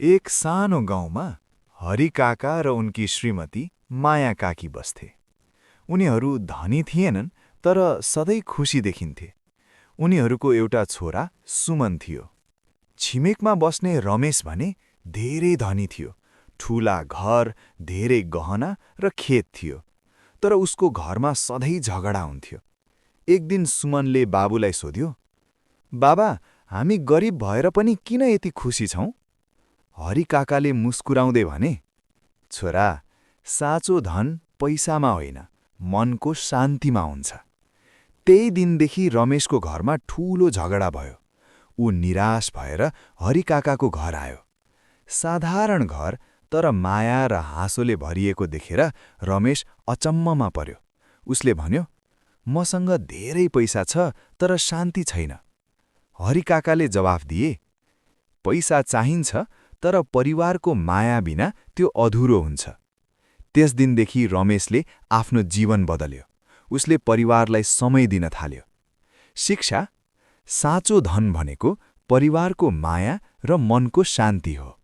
एक सानो गाउँमा हरि काका र उनकी श्रीमती माया काकी बस्थे। उनीहरू धनी थिएनन्, तर सधैँ खुसी देखिन्थे। उनीहरूको एउटा छोरा सुमन थियो। छिमेकमा बस्ने रमेश भने धेरै धनी थियो। ठूला घर, धेरै गहना र खेत थियो। तर उसको घरमा सधैँ झगडा हुन्थ्यो। एक दिन सुमनले बाबुलाई सोध्यो, "बाबा, हामी गरिब भएर पनि किन यति खुसी छौं?" हरि काकाले मुस्कुराउँदै भने, "छोरा, साँचो धन पैसामा होइन, मनको शान्तिमा हुन्छ।" त्यही दिनदेखि रमेशको घरमा ठूलो झगडा भयो। ऊ निराश भएर हरि काकाको घर आयो। साधारण घर, तर माया र हाँसोले भरिएको देखेर रमेश अचम्ममा पर्यो। उसले भन्यो, "मसँग धेरै पैसा छ, तर शान्ति छैन।" हरि काकाले जवाफ दिए, "पैसा चाहिन्छ, तर परिवारको माया बिना त्यो अधुरो हुन्छ।" त्यस दिनदेखि रमेशले आफ्नो जीवन बदल्यो। उसले परिवारलाई समय दिन थाल्यो। शिक्षा, साँचो धन भनेको परिवारको माया र मनको शान्ति हो।